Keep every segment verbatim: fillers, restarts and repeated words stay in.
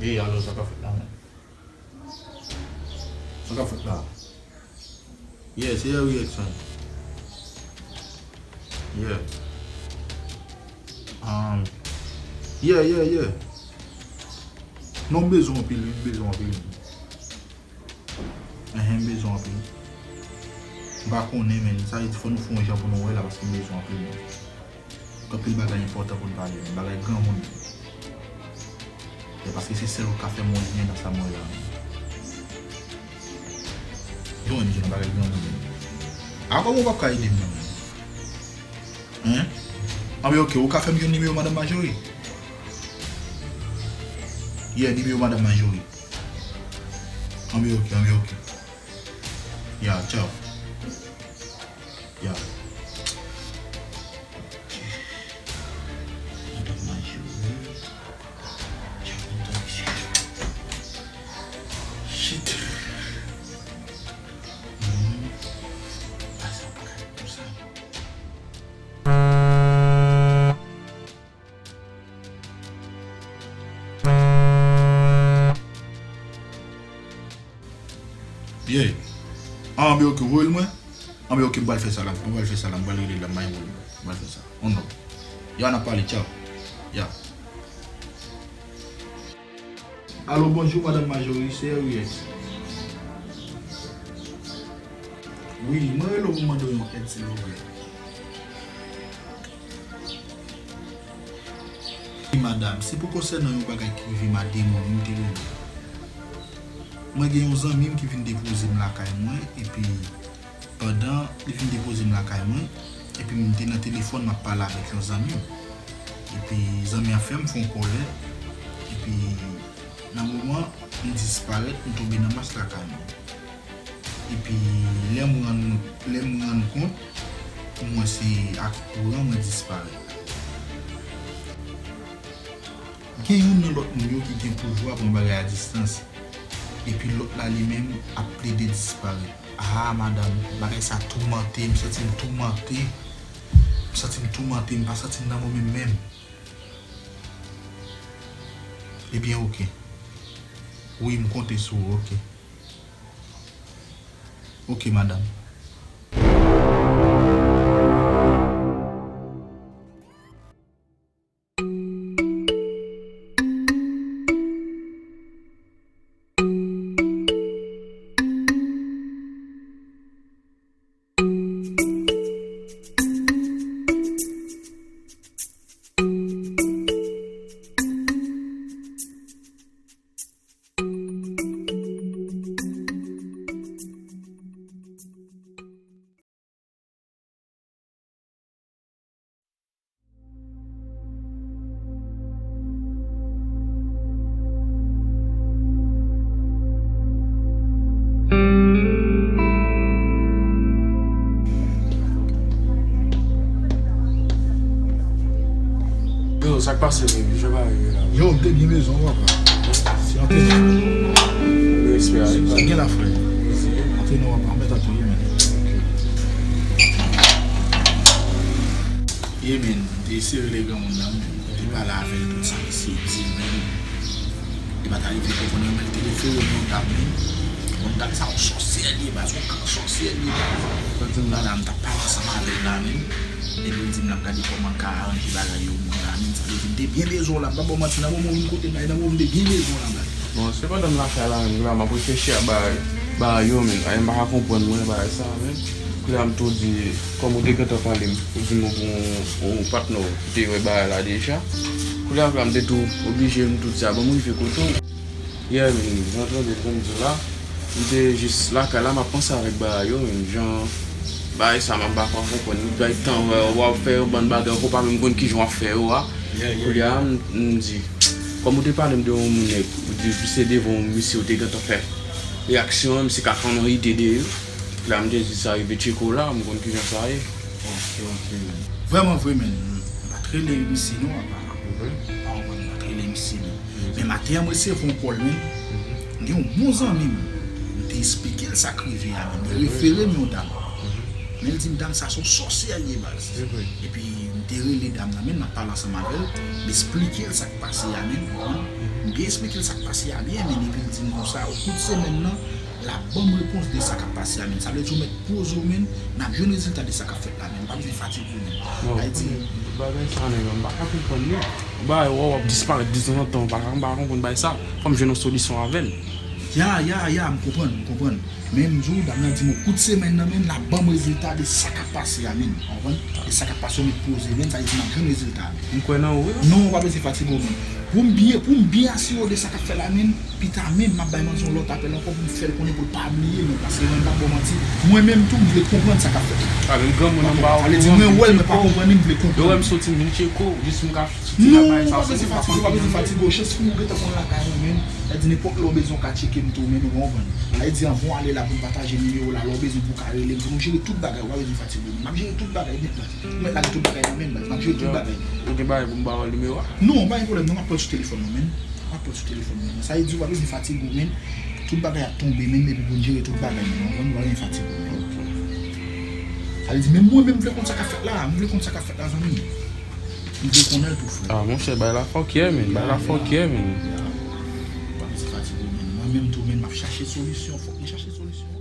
Ey, alo, sa k ap fèt la menm? Sa k ap fèt la? Yeah, se Harry X, man. Yeah. Um, yeah, yeah, yeah. Non, m bezwen anpil, wi, m bezwen anpil. Enhen, m bezwen anpil. M pa konnen, men sa vle di fò nou fè yon jan pou nou wè la, paske m bezwen anpil, men. Gen anpil bagay enpòtan pou n pale, men bagay granmoun. E paske se sèl ou k ka fè m wè lyen nan sa m wè la, men. Yo, men, m di nan bagay granmoun, men. A, kòman ou p ap ka ede m nan, men? Hein? Anben, oke, ou ka fè m jwenn nimewo Madanm Majori? Yeah, nimewo Madanm Majori. Anben, oke, anben, oke. Ya, tchaw. Ya. Ok. Madanm Majori. Tchaw, kontak. Shit. Hmm. Asa pa ka konsa. Yeah. Anben, oke, voye l mwen. Anben, oke, m pral fè sa la. M pral fè sa la. M pral rele l la. M pral fè sa. On non. Ya, n ap pale. Tchaw. Ya. Alo, bonjou, Madanm Majori, se Harry X. Wi, mwen rele w pou mande w yon èd, silvouplè. Wi, madanm, se pou konsènan yon bagay ki rive m a de moun, m te rele. Mwen gen yon zanmi m ki vin depoze m lakay mwen, epi pandan li vin depoze m lakay mwen, epi m te nan telefòn, m ap pale avèk yon zanmi m. Epi zanmi an fè m fè yon kòlè, epi nan moman m disparèt, m tonbe nan mach lakay mwen. Epi lè m rann, lè m rann kont, pou mwen se ak kouran mwen disparèt. Gen youn nan lòt moun yo ki gen pouvwa pou yon bagay a distans. Epi lòt la li menm ap plede disparèt. Ah, madanm, bagay sa toumante, m santi m toumante. M santi m toumante, m pa santi m nan mwen menm menm. Ebyen, oke. Wi, m konte sou ou, oke. Oke, madanm. Yo, sa k pase menm? Jan bagay ye la? Yo, m te byen bezwen w, papa. Se antre non. Respè a, sa gen la, frè. Antre non, papa, mèt atouye, men. Ok. Ye men, m te eseye rele granmoun nan, men m te pale avè l, tout sa misye di l, men li pa t arive konprann mwen, men l te refere m yon dam, men bon, dam sa yon sòsyè li ye, baz, yon gran sòsyè li ye, baz. Sa di m la, la, m t ap pale ansanm avè l la, men epi l di m l ap gade kòman l ka aranje bagay yo, moun la, men sa vle di m te byen bezwen w la, m p ap ba w manti, nan moman w vin kote m la, nan moman m te byen bezwen w la, baz. Bon, se pandan m lakay la menm, la, m ap reflechi a bagay, bagay yo menm. Ay, m pa ka konprann mwen bagay sa menm. Kounye a m tou di, kòm ou te gentan pale m, ou di m ou gon yon patnè w ki te wè bagay la deja. Kounye a, kounye a m te tou oblije m tou di a, bon, m rive kote w. Yeah, men, jan tande, jan m di w la, m te jis lakay la, m ap panse avèk bagay yo, men jan bagay sa, m pa ka konprann. Ou bay tan, w ap fè yon bann bagay, ou pa menm konn kijan w ap fè yo a. Yeah, yeah. Kounye a, m, m di, kòm ou te pale m de yon moun nèg, ou di se devan yon misye ou te gentan fè reyaksyon an, misye ka fè yon ide de yo. La, m te di sa rive tcheke w la, m konn kijan sa ye. Ok, ok. Vrèman vre, men, m pa t rele misye non, apa. Mhm. Pa konprann, m pa t rele misye non. Mhm. Men maten an, m resevwa yon kòl, men. Mhm. M gen yon bon zanmi m. M te esplike l sa k rive a, men. Li refere m yon dam. Mhm. Men l di m dam sa se yon sòsyè l ye, baz. Se vre. Epi m te rele dam nan, men m ap pale ansanm avè l. M esplike l sa k pase a, men, ou konprann? M byen esplike l sa k pase a byen, men epi l di m konsa, o kou de semèn nan, l ap ban m repons de sa k ap pase a, men. Sa vle di ou mèt poze w, men, n ap jwenn rezilta de sa k ap fèt la, men. Ou pa bezwen fatige w, men. Sa vle di, bagay sa, nèg, m pa ka konprann li. Bagay, w ap disparèt de tanzantan, m pa ka, m pa ka konprann bagay sa. Fò m jwenn yon solisyon avè l. Ya, ya, ya, m konprann, m konprann. Men m di w, dam nan di m, o kou de semèn nan, men, l ap ban m rezilta de sa k ap pase a, men. Ou konprann? De sa k ap pase, ou mèt poze, men, sa vle di m ap jwenn rezilta a, men. M kwè nan ou, wi. Non, ou pa bezwen fatige w, men. Pou m byen, pou m byen asire w de sa k ap fèt la, men, pita menm, m ap bay manzè yon lòt apèl ankò pou m fè l konnen pou l pa bliye, men, paske mwen, m p ap ba w manti, mwen menm tou, m vle konprann sa k ap fèt la. A, menm granmoun nan pa okouran. Sa vle di, mwen wè l, men pa konprann li, m vle konprann. Yo wè m soti, m vin tcheke w, jis m ka Non, ou pa bezwen fatige, ou pa bezwen fatige. Chans pou ou gentan konn lakay ou, men. Sa di nenpòt lè ou bezwen ou ka tcheke m tou, men ou konprann. Sa di anvan w ale la pou m pataje nimewo la, lè ou bezwen pou ou ka rele m tou, nou jere tout bagay, ou pa bezwen fatige ou, men. M ap jere tout bagay nèt, baz. Ou mèt lage tout bagay nan men m, baz. M ap jere tout bagay. Ou gen bagay pou m ba w nimewo a? Non, pa gen pwoblèm, non, m ap pran l sou telefòn mwen, men. M ap pran l sou telefòn mwen. Sa vle di ou pa bezwen fatige ou, men. Tout bagay ap tonbe, men, epi pou n jere tout bagay, men. Ou konprann, ou pa bezwen fatige ou, men. Sa vle di, men mwen menm, m vle konn sa k ap fèt la, m vle konn sa k ap fèt la, zanmi. M te konnen l tou, frè. Ah, monchè, bay la fòkyè, men. Bay la fòkyè, men. Ya, ya. Pa bezwen fatige w, men. Mwen menm tou, men, m ap chache solisyon. Fòk mwen chache solisyon, men.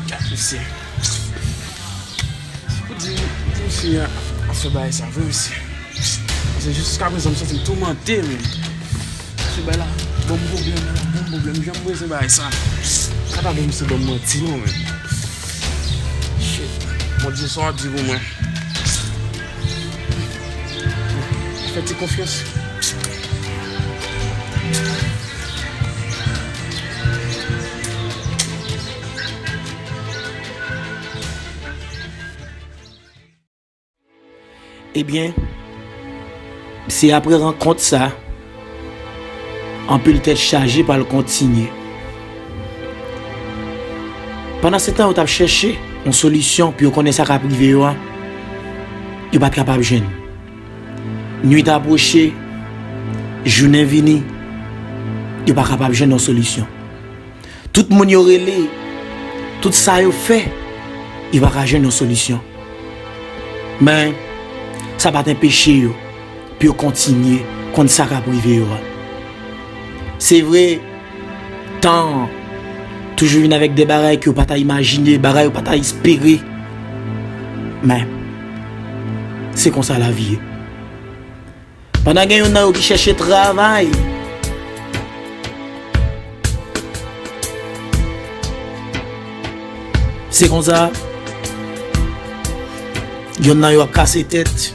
Gad mesye. Pou di, pou fi a, a fè bagay sa vre, mesye. Paske jiskaprezan, m santi m toumante, men. Mesye, bay la, ban m pwoblèm, bay la, ban m pwoblèm. Jan m bezwen bagay sa. Pa ta bon misye ban m manti, non, men. Shit. Bondye, sa w ap di pou mwen? Fè ti konfyans. Ebyen, se apre rankont sa, anpil tèt chaje pral kontinye. Pandan se tan, yo t ap chèche yon solisyon pou yo konnen sa k ap rive yo a, yo pa t kapab jwenn. Nuit apwoche, jounen vini, yo pa kapab jwenn yon solisyon. Tout moun yo rele, Tout sa yo fè, yo pa ka jwenn yon solisyon. Men, sa pa t anpeche yo pou yo kontinye konn sa k ap rive yo a. Se vre, tan an toujou vin avèk de bagay ke yo pa ta imajine, bagay yo pa ta espere. Men, se konsa lavi ye. Pandan gen youn nan yo ki chèche travay, se konsa, youn nan yo ap kase tèt.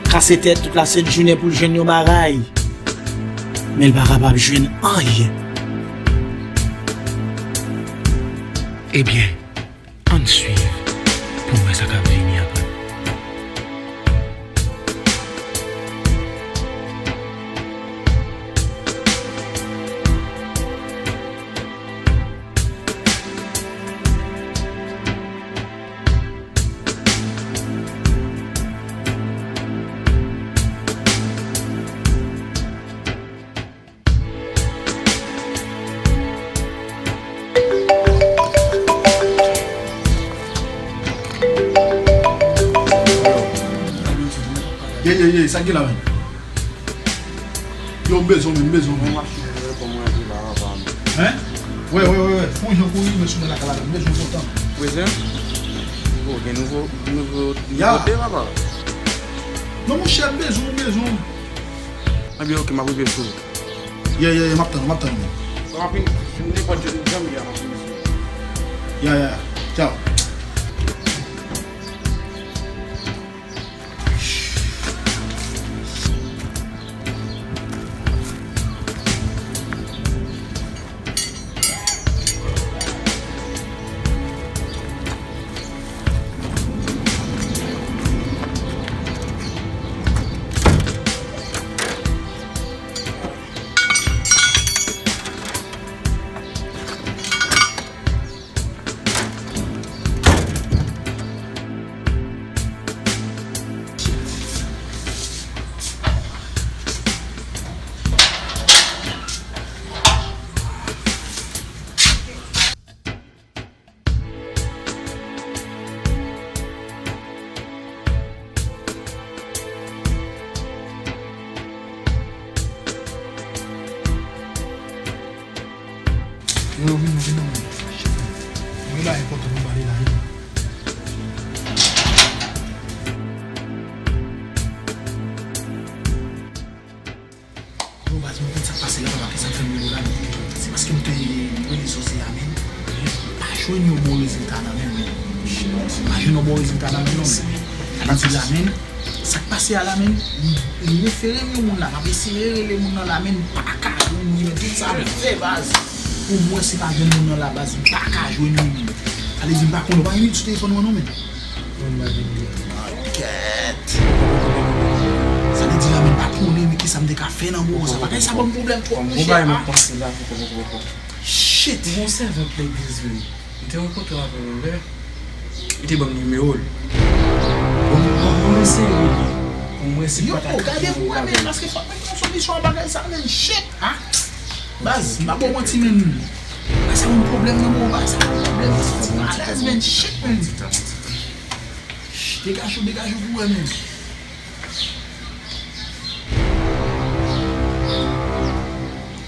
Kase tèt tout lasent jounen pou l jwenn yon bagay. Men l pa kapab jwenn anyen. Ebyen, ann swiv pou n wè sa k ap vini apre. Ye, ye, ye, sa ki la menm? Yo, m bezwen w, m bezwen w. Mwen mache, mwen, kòman w ye la, papa m? Hein? Wè, wè, wè, wè. Fon jan kouri, men sou mwen lakay la, m bezwen w kontan. Prezan? Oh, gen nouvo, nouvo, ya, nouvote, papa? Non, monchè, m bezwen w, m bezwen w. Ebyen, oke, m ap rive sou ou. Yeah, yeah, yeah, m ap tann ou, m ap tann ou. M ap vin, nenpòt jou, jan m ye a, m ap vin sou ou. Yeah, yeah, yeah. Tchaw. Yo, yo vini, yo vini. Mwen la, enpòtan pou m pale la, vini. Yo, baz, mwen konn sa k pase la, papa, ki sa k fè m rele w la, men se paske m te rele sòsyè a, men m pa jwenn yon bon rezilta nan men l, men. M pa jwenn yon bon rezilta nan men l, non, men. Sa vle di la, men, sa k pase a la, men, m, m refere m yon moun la, m ap eseye rele moun nan la, men m pa ka jwenn li, men tout sa m fè, baz, pou m wè si m pa jwenn moun nan la, baz, m pa ka jwenn li, men. Sa vle di m pa konnen, w pa gen minit sou telefòn mwen, non, men. Mwen, m pa gen minit. Kèt. Sa vle di la, men m pa konnen, men kisa m te ka fè nan moman sa. Bagay sa ban m pwoblèm twòp, monchè. Bon, bagay m ap panse la, poko, poko, poko. Shit. Ou gon sèvant legliz vre. M te rankontre avè l yon lè. Li te ban m nimewo l. Bon, bon, bon, eseye rele pou m wè si l pa ta ka jwenn yon bagay. Yo, gade pou wè, men, paske fòk mwen gen yon solisyon a bagay sa, men, shit, ah. Baz, m pa ba w manti, men. Bagay sa yon pwoblèm nan, men, bagay sa yon pwoblèm, m santi m alèz, men, shit, men. Degaje w, degaje w pou wè, men.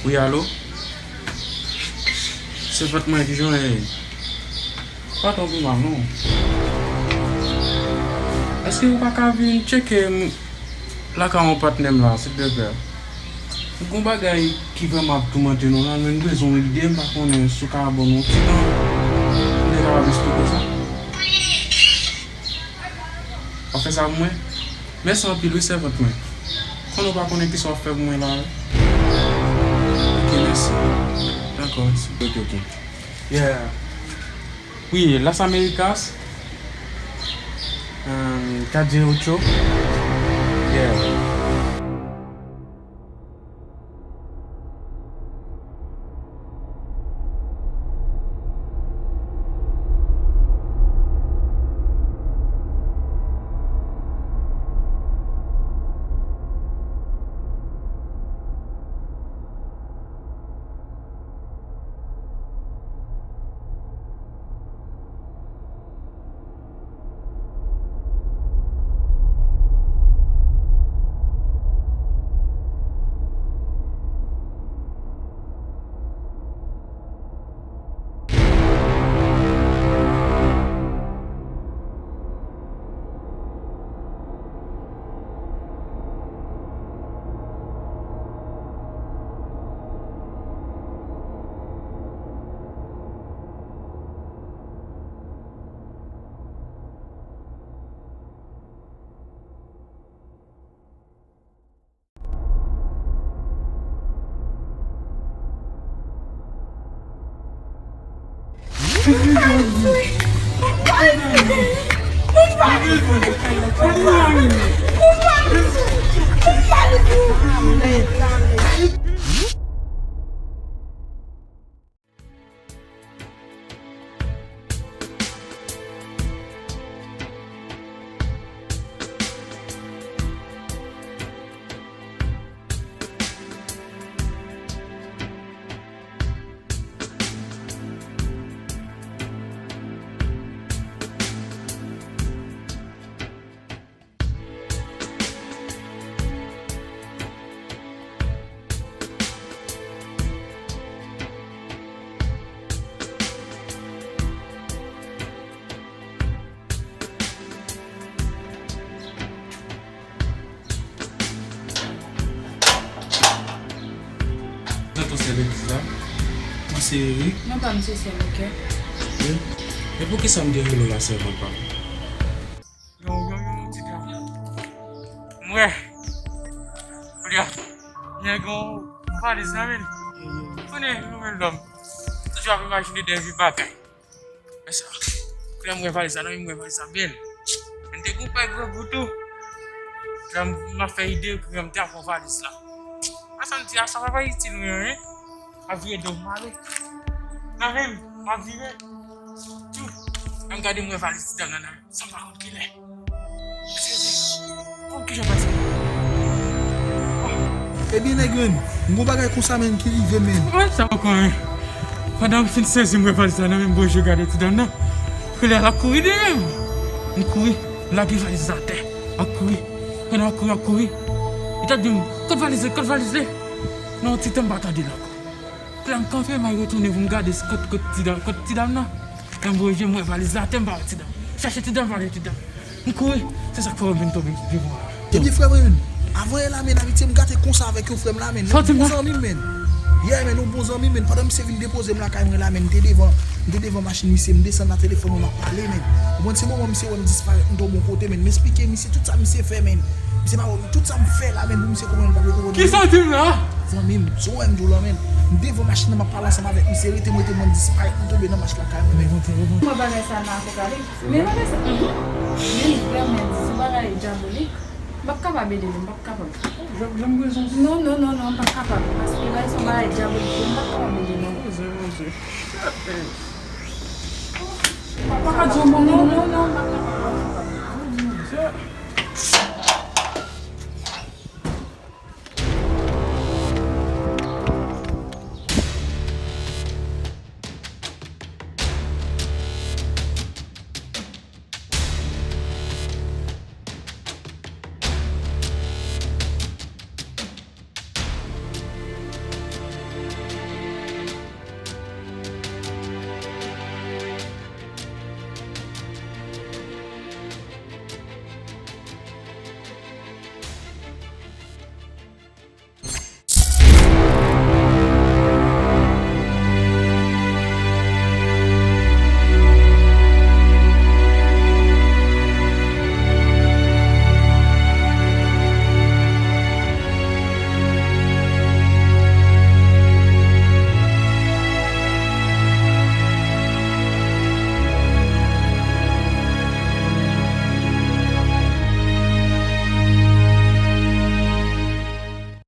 Wi, alo? Sèvant mwen, kijan w ye? Pa twò pi mal, non. Èske ou pa ka vin tcheke m lakay yon patnè m la, silvouplè? M gon bagay ki vrèman ap toumante nou la, men m bezwen yon ide, m pa konnen si w ka ban m yon ti tan pou m te kapab esplike w sa. W ap fè sa pou mwen? Mèsi anpil wi, sèvant mwen. Konnen w pa konnen kisa w ap fè pou mwen la wi. Ok, mèsi. Dakò, mèsi. Ok, ok. Yeah. Wi, Las Américas. Um, Calle Ocho. Yeah. Nan ton sè legliz la. Mwen se Eric. Non, pa misye sè Mickey. Wi. Men poukisa m te rele w la sèvant pa m? Yon, yon, yon ti travay. M wè. Koulye a, nèg yon valiz nan men l. Konnen nou menm lòm toujou ap imajine de vye bagay. Men sa, koulye a m wè valiz la nan men m, m wè valiz la bèl. Men te gon pay grangou tou. Koulye a m ap fè ide, koulye a m te ap pran valiz la. Mwen santi a sa pa, pa itil mwen anyen. M ap vire do m ale. Nan men m, m ap vire. Tou. Lè m gade m wè valiz ti dam nan nan men m. Sa m pa konn kilè. Sezi. Konn kijan pase. Ebyen nèg yo menm, m gon bagay konsa menm ki rive menm. Mwen sa ankò menm. Pandan m fin sezi m wè valiz la nan men m, bon je gade ti dam nan. Koulye a l ap kouri dèyè m. M kouri, m lage valiz la atè. M ap kouri. Pandan m ap kouri, m ap kouri. Li t ap di m, "Kot valiz li? Kot valiz li?" Nan yon ti tan m pa tande l ankò. Koulye a m kanpe, m al retounen pou m gade si kot, kot ti dam, kot ti dam nan. Lè m voye je m wè valiz la atè, m pa wè ti dam. Chèche ti dam, pa wè ti dam. M kouri, se sa k fè w vin tonbe devan an. Ebyen frè mwen menm, avan yè la menm, abitye m gate konsa avèk yon frè m la menm. Sa w di m la? Yon bon zanmi m menm. Yeah menm, yon bon zanmi m menm. Pandan misye vin depoze m lakay mwen la menm, m te devan, m te devan machin misye, m desann la telefòn mwen, m ap pale menm. Ou konprann, se moman misye wè m disparèt, m tonbe yon kote menm. M esplike misye tout sa misye fè menm. Misye pa wè m, tout sa m fè la menm pou misye konprann, l pa vle konprann. Kisa w di m la? Zanmi m, si w wè m di w la menm. M devan machin nan, m ap pale ansanm avèk misye, rete m, rete m, m disparèt, m tonbe nan mach lakay mwen menm. Mwen bagay sa nan Apokalips. Men bagay sa, mhm. Men vrèman di, se bagay dyabolik. M p ap kapab ede nou, m p ap kapab. Jan, jan m bezwen. Non, non, non, non, m p ap kapab. Paske bagay sa bagay dyabolik, m p ap kapab ede nou. Bondye, Bondye. Papa ka di yon bon non, non, non, m p ap kapab, m p ap kapab. Bondye.